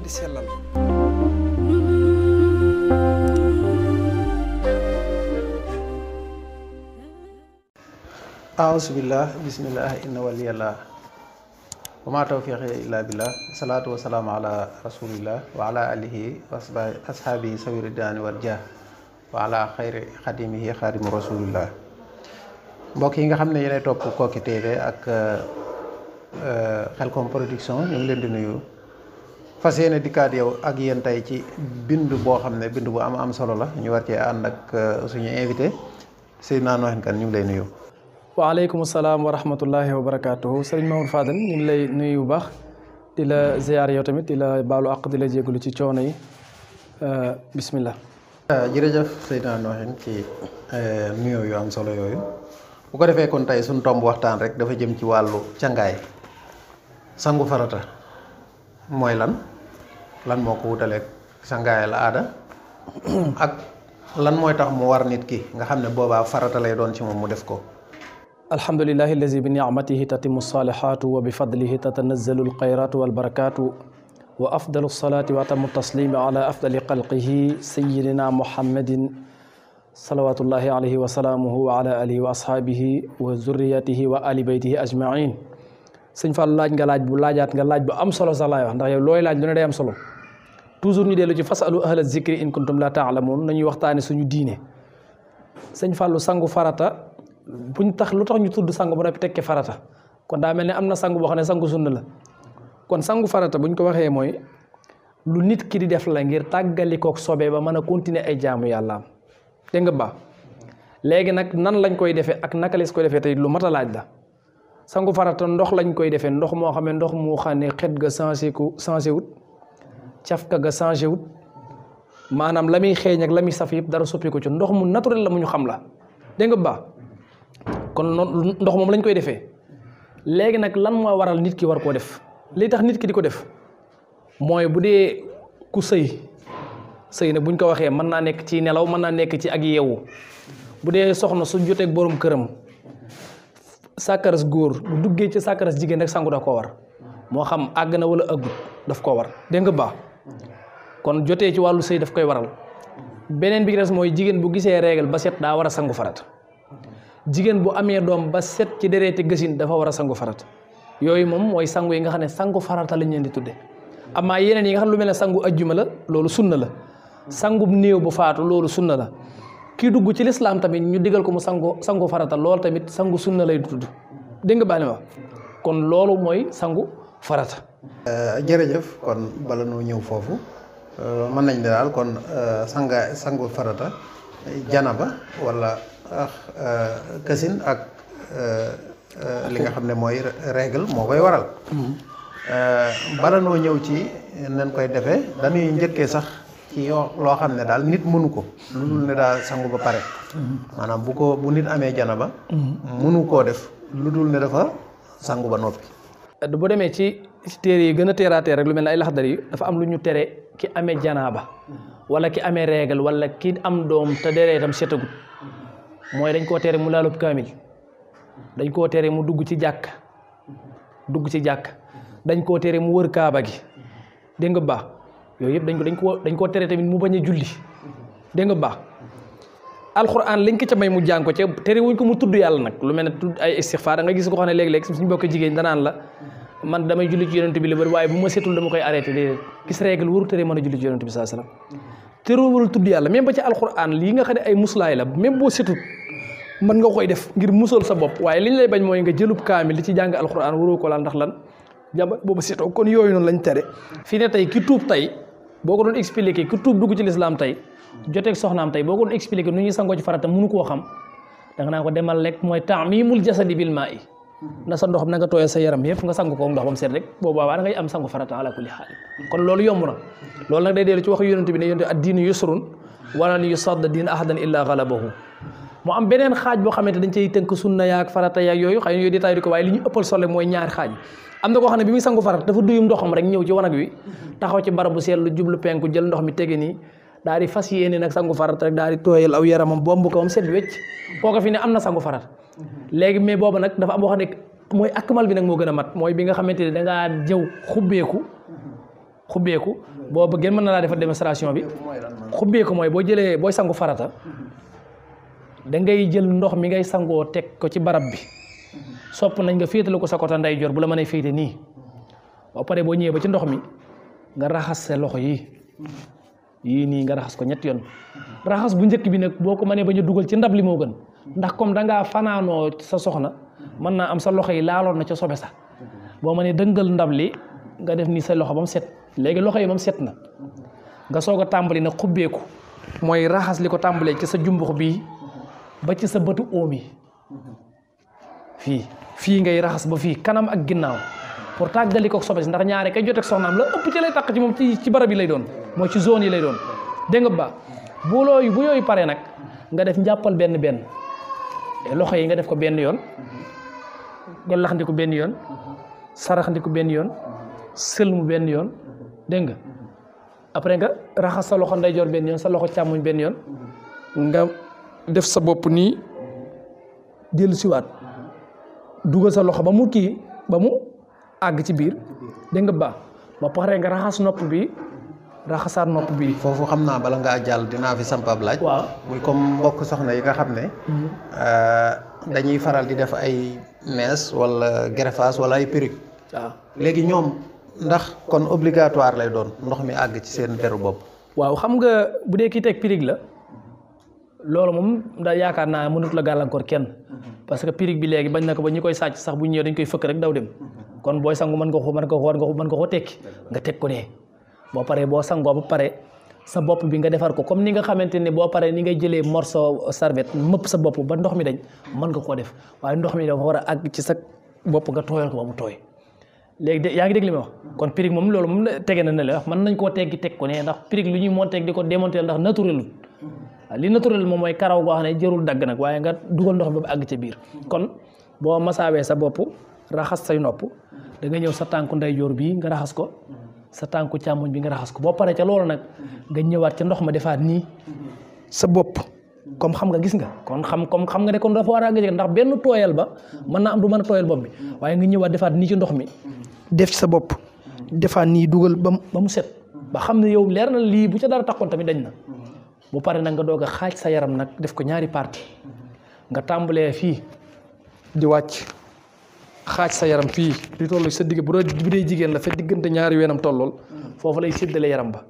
di sellal. aousubillah bismillah inna waliyallah wa ma tawfiqi illa billah salatu wasalaamu ala rasulillah wa ala alihi wa ashaabihi sawi ridwaani wal jah wa ala xayri xadimihi xaadimu rasulillah. mbokk yi nga xam ne yéenay topp Koki TV ak Khelcom Production ñu ngi leen di nuyu fas yéene dikkaat yow ak yéen tey ci bind boo xam ne bind bu am solo la ñu war cee ànd ak suñu invité Seydina Nohine Kane ñu ngi lay nuyu. waaleykum salaam wa rahmatullahi wa barakaatuhu sëriñ Mamadou Fadel ñu ngi lay nuyu bu baax di la ziyaar yow tamit di la baalu àq di la jégalu ci coono yi bismillah. jërëjëf Seydina Nohine ci nuyoo yu am solo yooyu bu ko defee kon tey suñu tomb waxtaan rek dafa jëm ci wàllu cangaay sangu farata mooy lan moo ko wutaleeg sangaayal aada ak lan mooy tax mu war nit ki nga xam ne boobaa farata lay doon ci moom mu def ko. alhamdulillahi allazi bi ni'matihi tatimu salihatu wa bi fadlihi tatanazzalu alxayratu walbarakatu wa afdalu salati wa atamu taslimi ala afdali xalqihi sayidina muhammadin salawatullahi alayhi wa salaamuhu wa ala alihi wa ashaabihi wa zurriyatihi wa ali baytihi ajmain. sëñ Fall laaj nga laaj bu laajaat nga laaj bu am solo sax laay wax ndax yow looy laaj lu ne day am solo toujours ñu dellu ci fasalu ahla zikri in kuntum la taalamuun nañuy waxtaane suñu diine. sëñ Fallu sangu farata buñ tax lu tax ñu tudd sangu ba noppi tekke farata kon daa mel ne am na sangu boo xam ne sangu sunna la kon sangu farata buñ ko waxee mooy lu nit ki di def la ngir tàggalikook sobe ba mën a continuer ay jaamu yàllaam dégg nga ba léegi nag nan lañ koy defee ak naka lees koy defee tey lu mat a laaj la. sangu farata ndox lañ koy defee ndox moo xam ne ndox mu xam ne xet ga changé wut cafka ga changé wut maanaam la muy xeeñ ak la muy saf yëpp dara soppi ko ci ndox mu naturel la mu ñu xam la dégg nga ba kon noonu ndox moom lañ koy defee léegi nag lan moo waral nit ki war koo def li tax nit ki di ko def mooy bu dee ku sëy nag buñ ko waxee mën naa nekk ci nelaw mën naa nekk ci ak yeewu bu dee soxna su joteeg borom këram sàkkaras góor bu duggee ci sàkkaras jigéen rek sangu daf koo war moo xam àgg na wala ëggut daf koo war dégg nga baax kon jotee ci wàllu sëy daf koy waral beneen bi des mooy jigéen bu gisee règle ba set daa war a sangu farata jigéen bu amee doom ba set ci dereeti gësin dafa war a sangu farata yooyu moom mooy sangu yi nga xam ne sangu farata lañ leen di tudde amaa yeneen yi nga xam ne lu mel ne sangu ajjuma la loolu sunna la sangu néew bu faatu loolu sunna la kii dugg ci lislaam tamit ñu digal ko mu sangu farata loolu tamit sangu sunna lay tudd dégg nga baax ma kon loolu mooy sangu farata. jërëjëf kon bala noo ñëw foofu mën nañ ne daal kon sangu farata janaba wala kësin ak li nga xam ne mooy règle moo koy waral. bala noo ñëw ci nañ koy defee dañuy njëkkee sax. ci loo xam ne daal nit mënu ko lu dul ne daal sangu ba pare maanaam bu nit amee janaba mënu koo def lu dul ne dafa sangu ba noppi. bu demee ci téere yi gën a teeraatee rek lu mel ne ay laxdar yi dafa am lu ñu tere ki amee janaba wala ki amee règle wala ki am doom te dereetam setagut mooy dañ koo tere mu laalub kaamil dañ koo tere mu dugg ci jàkk dañ koo tere mu wër kaaba gi dégg nga baax yooyu yëpp dañ koo tere tamit mu bañ a julli dégg nga baax alxuraan liñ ko ca may mu jàng ko ca tere wuñ ko mu tudd yàlla nag lu mel ne tudd ay istixfaar da nga gis ko xam ne léeg-léeg suñu bokk jigéen danaan la man damay julli ci yonent bi la bëri waaye bu ma setul dama koy arrêté déedéet gis règle waru tere mën a julli ci yonent bi saa salaam terewul tudd yàlla même ba ci alxuraan lii nga xam ne ay muslaay la même boo setul mën nga koy def ngir musal sa bopp waaye liñ lay bañ mooy nga jëlub kaamil li ci jàng alxuraan waroo ko laal ndax lan jàmbat boobu setoo kon yooyu noonu lañ tere fii ne tey ki tuub tey boo ko doon expliqué ku tuub dugg ci lislaam tey joteeg soxnaam tey boo ko doon expliqué nu ñuy sangoo ci farata mënu koo xam danga naa ko demal rek mooy ta'mimul jasadi bil maa'i na sa ndox na nga tooyal sa yaram yëpp nga sangu ko ndox ba mu set rek boobu da ngay am sangu farata ala kulli xaal kon loolu yomb na loolu nag day dellu ci wax yonent bi ne yonent ad-diinu yusrun wala yusadda diina ahadan illa galabahu mu am beneen xaaj boo xamante dañ cay tënk sunna yaag farata yaag yooyu xëy na yooyu détail di ko waaye li ñu ëppal solo mooy ñaari xaaj am na koo xam ne bi muy sangu farata dafa duyum ndoxam rek ñëw ci wanag wi taxaw ci barab bu seetlu jublu penku jël ndox mi tege nii daal di fas yéene nag sangu farata rek daal di tooyal aw yaramam bomb ko am set wecc kooka fi ne am na sangu farata léegi mais boobu nag dafa am boo xam ne mooy akmal bi nag moo gën a mat mooy bi nga xamante ne dangaa jëw xubbeeku xubbeeku boo bëggee mën na laa defal démonstration bi xubbeeku mooy booy sangu farata da ngay jël ndox mi ngay sangoo teg ko ci barab bi sopp nañ nga féetale ko sa côté ndeyjoor bu la mënee féete nii ba pare boo ñëwee ba ci ndox mi nga raxas sa loxo yii nii nga raxas ko ñetti yoon raxas bu njëkk bi nag boo ko mënee ba ñu dugal ci ndab li moo gën ndax comme da ngaa fanaanoo sa soxna mën naa am sa loxo yi laaloon na ca sobe sax boo mënee dëngal ndab li nga def nii sa loxo ba mu set léegi loxo yi moom set na nga soog a tàmbali nag xubbeeku mooy raxas li ko tàmbalee ci sa jumbux bii ba ci sa bëtu óom yi fii ngay raxas ba fii kanam ak ginnaaw pour tàggali ko sobe si ndax ñaare kay joteeg soxnaam la ëpp ci lay takk ci moom ci barab yi lay doon mooy ci zone yi lay doon dégg nga ba bu yooyu paree nag nga def njàppal benn loxo yi nga def ko benn yoon galaxndiku benn yoon saraxndiku benn yoon sëlmu benn yoon dégg nga après nga raxas sa loxo ndeyjoor benn yoon sa loxo càmmoñ benn yoon nga def sa bopp nii dellu siwaat dugal sa loxo ba mu àgg ci biir dégg nga ba pare nga raxas nopp bi raxasaat nopp bi. foofu xam naa bala ngaa jàll dinaa fi sampab laaj. waaw muy comme mbokk soxna yi nga xam ne. dañuy faral di def ay mees wala greffage wala ay perruque. waaw léegi ñoom ndax kon obligatoire lay doon ndox mi àgg ci seen deru bopp. waaw xam nga bu dee kii teg perruque la loolu moom da yaakaar naa mënut la gàllankoor kenn parce que perruque bi léegi bañ na ko ba ñi koy sàcc sax bu ñëwee dañ koy fëkk rek daw dem kon booy sangu mën nga ko tekki nga teg ko dee boo paree boo sangoo ba pare sa bopp bi nga defar ko comme ni nga xamante ne boo paree ni ngay jëlee morceau serviette mëpp sa bopp ba ndox mi dañ mën nga koo def waaye ndox mi dafa war a àgg ci sa bopp nga tooyal ko ba mu tooy léegi de yaa ngi dégg li ma wax kon perruque moom loolu moom tege na la wax mën nañ koo teggi teg ko ne ndax perruque lu ñuy monter di ko démonter ndax naturel li naturel moom mooy karaw goo xam ne jërul dagg nag waaye nga dugal ndox mi ba àgg ca biir kon boo masaawee sa bopp raxas say nopp da nga ñëw sa tànku ndeyjoor bii nga raxas ko sa tànku càmmoñ bi nga raxas ko boo paree ca loolu nag nga ñëwaat ca ndox ma defaat nii sa bopp comme xam nga gis nga kon xam nga ne kon dafa war a àgg ndax benn tooyal ba mën naa am du mën a tooyal bopp bi waaye nga ñëwaat defaat nii ci ndox mi def ci sa bopp defaat nii dugal ba mu set ba xam ne yow leer na lii bu ca dara taxoon tamit dañ na bu pare nag nga doog a xaaj sa yaram nag def ko ñaari partie nga tàmbalee fii di wàcc xaaj sa yaram fii di tollu sa digg bu dee jigéen la fa diggante ñaari weenam tollool foofu lay séddale yaram ba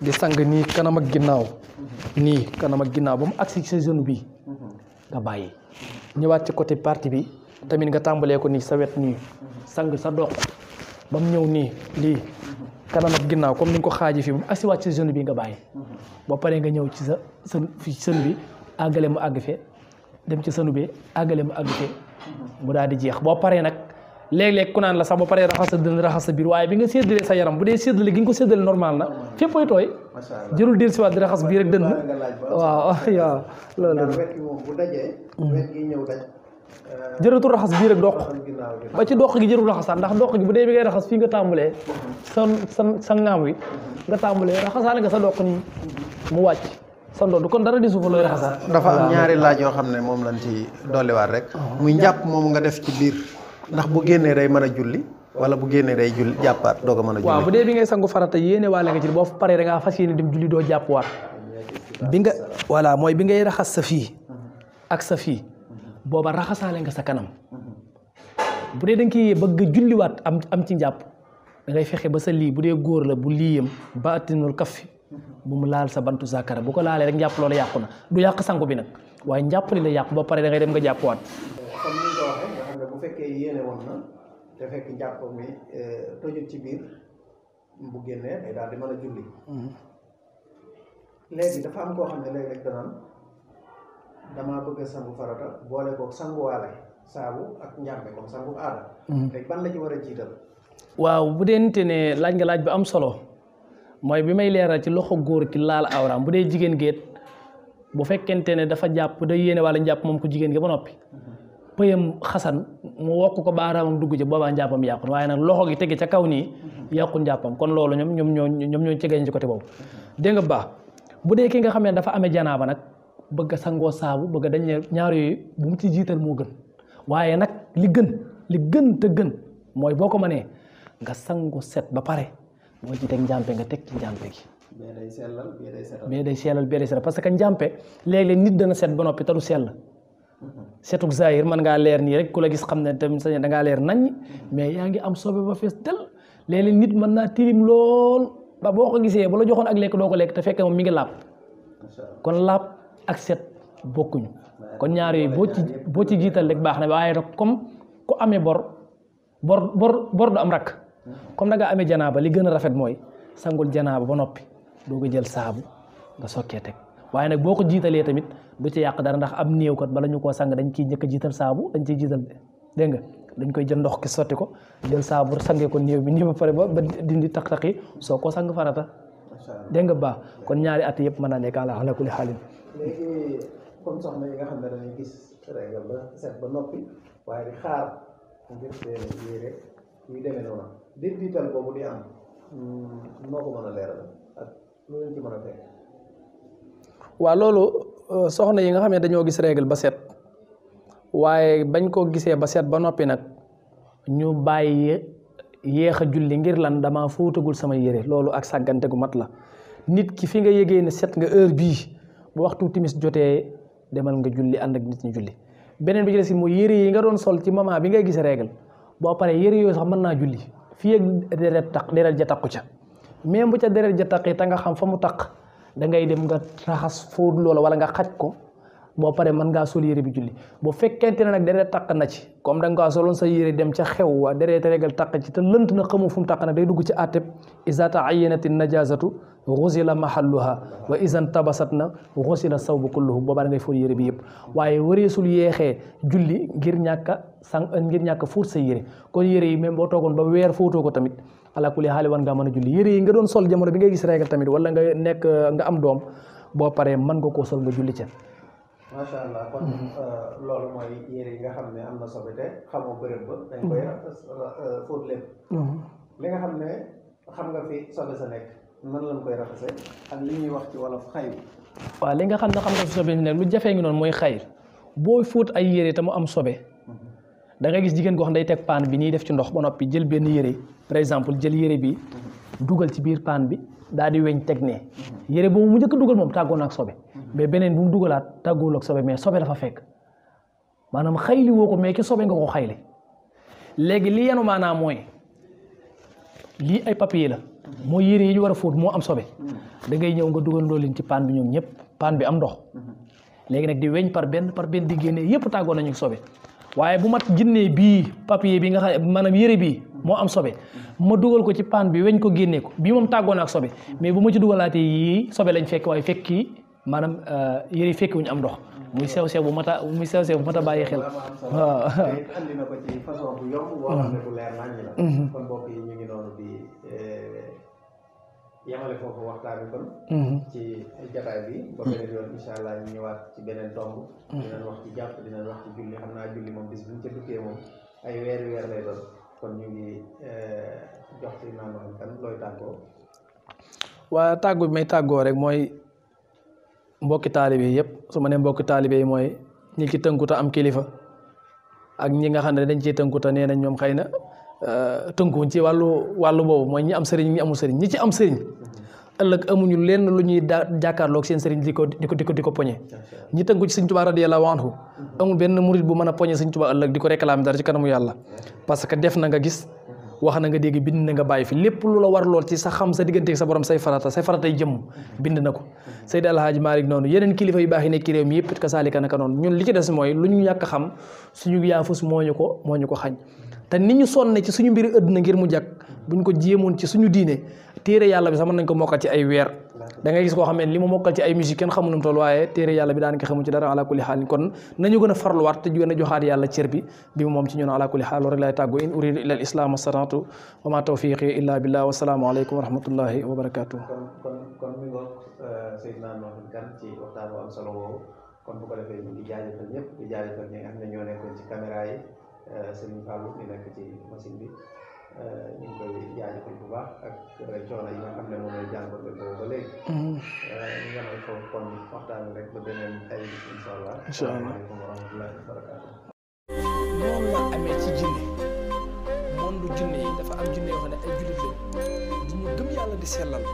di sang nii kanam ak ginnaaw ba mu agsi sa genou bi nga bàyyi ñëwaat ci côté partie bi tamit nga tàmbalee ko nii sa wet nii sang sa doq ba mu ñëw nii lii kanam ak ginnaaw comme ni nga ko xaaji fii ba mu agsi waat ci genou bi nga bàyyi boo paree nga ñëw ci sa sën bi àggale mu àgg fee dem ci sënu bi àggale mu àgg fee mu daal di jeex boo paree nag léeg-léeg ku naan la sax boo paree raxas sa dënn raxas sa biir waaye bi nga séddalee sa yaram bu dee séddale gi nga ko séddale normal na fépp ay tooy jërul del si waat di raxas biir ak dënn waaw loolu jërëtul raxas biir ak doq ba ci doq gi jërul raxasaat ndax doq gi bu dee bi ngay raxas fii nga tàmbalee sa ngaam wi nga tàmbalee raxasaale nga sa doq nii mu wàcc sa ndodd kon dara di suufa looy raxasaat dafa am ñaari laaj yoo xam ne moom lañ ci dolliwaat rek muy njàpp moom nga def ci biir ndax bu génnee day mën a julli wala bu génnee day julli jàppaat doog a mën a julli waaw bu dee bi ngay sangu farata yéene waale nga ci boo paree da ngaa fas yéene dem julli doo jàpp waat bi nga voilà mooy bi ngay raxas sa fii ak sa fii booba raxasaale nga sa kanam bu dee da nga ciy bëgg julliwaat am ci njàpp da ngay fexe ba sa lii bu dee góor la bu liiyam ba atinul kaffi bu mu laal sa bantu zakara bu ko laalee rek njàpp loolu yàqu na du yàq sangu bi nag waaye njàpp li la yàqu ba pare da ngay dem nga jàppwaat. comme ni nga ko waxee nga xam ne bu fekkee yéene woon na te fekk njàpp mi tojut ci biir bu génnee day daal di mën a julli. léegi dafa am koo xam ne léeg-léeg danaan damaa bëgg a sangu farata boole koog sanguwaale saabu ak njàmbe comme sangu aada. léegi ban la ci war a jiital. waaw bu dee nite ne laaj nga laaj bu am solo. mooy bi may leeral ci loxo góor ki laal awraam bu dee jigéen géet bu fekkente ne dafa jàpp day yéene wala njàpp moom ko jigéen gi ba noppi pëyam xasan mu wokk ko baaraamam dugg ci boobaa njàppam yàqu waaye nag loxo gi tege ca kaw nii yàqu njàppam kon loolu ñoom ñoo cegeñ ci côté boobu dégg nga baax bu dee ki nga xam ne dafa amee janaaba nag bëgg a sangoo saabu bëgg dañ ne ñaar yooyu bu mu ci jiital moo gën waaye nag li gën te gën mooy boo ko mënee nga sangu set ba pare boo ci teg njàmpe nga teg ci njàmpe gi. bee day sellal bee day setal. bee day sellal bee day setal parce que njàmpe léeg-léeg nit dana set ba noppi te du sell. setuk zahir mën ngaa leer nii rek ku la gis xam ne tam da ngaa leer naññ mais yaa ngi am sobe ba fees del. léeg-léeg nit mën naa tilim lool ba boo ko gisee bu la joxoon ak lekk doo ko lekk te fekk moom mi ngi laab. kon laab ak set bokkuñu. kon ñaar yooyu boo ci jiital rek baax na waaye nag comme ku amee bor du am rakk. comme da nga amee janaaba li gën a rafet mooy sangul janaaba ba noppi doo ko jël saabu nga sokkee teg waaye nag boo ko jiitalee tamit du ci yàq dara ndax am néew kat bala ñu koo sang dañ ciy njëkk a jiital saabu dañ ciy jiital dégg nga dañ koy jël ndox ki sotti ko jël saabu sangee ko néew bi nii ba pare ba dindi taq-taq yi soo ko sang farata dégg nga baax kon ñaari at yëpp mën naa nekk ala kulli xaalin. léegi comme soxna yi nga xam ne dañuy gis régal ba set ba noppi waaye di xaar ngir seen yére yu demee noonu diital boobu di am noo ko mën a leeral ak lu leen ci mën a fekk. waaw loolu soxna yi nga xam ne dañoo gis régal ba set waaye bañ koo gisee ba set ba noppi nag ñu bàyyi yéex a julli ngir lan dama fóotagul sama yére loolu ak sàggante gu mat la. nit ki fi nga yëgee ne set nga heure bii bu waxtu timis jotee demal nga julli ànd ak nit ñi julli. beneen bi ci des si mooy yére yi nga doon sol ci moment bi ngay gis régal boo paree yére yooyu sax mën naa julli fii ak deret ja takku ca même bu ca deret ja taqee te nga xam fa mu taq da ngay dem nga raxas fóot loola wala nga xaj ko boo paree mën ngaa sol yére bi julli. bu fekkente ne nag deret taq na ci comme da nga soloon sa yére dem ca xew wa deret régal taq ci te lënt na xamu fu mu taq nag day dugg ci àtteb iza ta'ayyanati najazatu ghusila mahalluha wa izan tabasat na ghusila sawbu kulluhu boobaa da ngay fóot yére bi yëpp waaye wareesul yeexee julli ngir ñàkk fóot sa yére kon yére yi même boo toogoon ba weer fóotoo ko tamit ala kulli haali wan ngaa mën a julli yére yi nga doon sol jamono bi ngay gis régal tamit wala nga am doom boo paree mën nga koo sol nga julli ca. macha allah kon loolu mooy yére yi nga xam ne am na sobe te xamoo bërëb ba dañ koy fóot lépp. li nga xam ne xam nga fi sobe sa nekk nan lañ koy raxase ak li ñuy wax ci wolof xayr. waaw li nga xam ne xam nga fi sobe nekk lu jafee ngi noonu mooy xayr boo fóot ay yére te mu am sobe da ngay gis jigéen goo xam day teg paan bi nii def ci ndox ba noppi jël benn yére par exemple jël yére bi dugal ci biir paan bi daal di weñ teg ne yére boobu mu njëkk dugal moom tàggoon ak sobe mais beneen bu mu dugalaat tàggool ak sobe mais sobe dafa fekk maanaam xayli woo ko mais ki sobe nga ko xayli léegi li yenu maanaam mooy lii ay papier la mooy yére yi ñu war a fóot moo am sobe da ngay ñëw nga dugal loo leen ci paan bi ñoom ñëpp paan bi am ndox léegi nag di weñ par benn di génne yëpp tàggoon nañu sobe waaye bu mat jinnee bii papier bi nga xam maanaam yére bii moo am sobe ma dugal ko ci paan bi weñ ko génnee ko bii moom tàggoon ak sobe mais bu ma ci dugalaatee yii sobe lañ fekk waaye fekki maanaam yére yi fekki wuñu am ndox muy sew sew bu mat a bàyyi xel. waaw andi na ko ci façon bu yomb boo xam ne bu leer nañ la. kon mbokk yi ñu ngi noonu di yemale foofu waxtaan bi kon. ci jataay bi. ba beneen yoon incha allah ñu ñëwaat ci beneen tomb. dinañ wax ci jàpp dinañ wax ci julli xam naa julli moom bis bu ñu ca duggee moom ay weer lay doon kon ñu ngi jox ci naan kan looy tàggoo. waa tàggu bi may tàggoo rek mooy mbokki taalibe yi yëpp su ma nee mbokki taalibe yi mooy ñi ci tënkuta am kilifa ak ñi nga xam ne dañ ciy tënkuta nee nañ ñoom xëy na tënkuwuñ ci wàllu boobu mooy ñi am sëriñ ñi amul sëriñ ñi ci am sëriñ ëllëg amuñu lenn lu ñuy jàkkaarloog seen sëriñ di ko poñe ñi tënku ci Sëriñ Tuubaa radiyallaahu anhu amul benn murit bu mën a poñe Sëriñ Tuubaa ëllëg di ko réclamer dara ci kanamu yàlla parce que def na nga gis wax na nga dégg bind na nga bàyyi fi lépp lu la war lool ci sa xam sa digganteeg sa borom say faratay jëmm bind na ko Seydi Alhaaji Maalik noonu yeneen kilifa yu baax yi nekk ci réew mi yëpp ka saalika naka noonu ñun li ci des mooy lu ñu ñàkk xam suñu yaafus moo ñu ko xañ te ni ñu sonne ci suñu mbiri ëdduna ngir mu jag buñ ko jéemoon ci suñu diine téere yàlla bi sax mën nañ ko mokkal ci ay weer da ngay gis koo xam ne li ma mokkal ci ay musique kenn xamu nu mu toll waaye téere yàlla bi daanaka xamu ci dara ala kulli xaal kon nañu gën a farluwaat te gën a joxaat yàlla cër bi moom ci ñun ala kulli xaal loolu rek laay tàggoo in uridu illa al islam wastata'tu wa ma tawfiqi illa billah wasalaamu aleykum wa rahmatullahi wa barakatuh kon mi ngoog Seydina Nourou Kane ci waxtaan bu am solo boobu kon bu ko defee ñu ngi jaajëfal ñëpp di jaajëfal ñi nga xam ne ñoo nekkoon ci caméra yi Serigne Fallou mi nekk ci machine bi ñu ngi koy jaajëfal bu baax ak coono yi nga xam ne moom lay jànkoonte boobu ba léegi. ñu yemal foofu kon waxtaan rek ba beneen ay incha allah. incha allah asalaamaaleykum wa rahmatullahi wa barakaatu. noonu la amee ci jinne monde jinne yi dafa dafa am jinne yoo xam ne ay jullit lañ di ñu gëm yàlla di sellal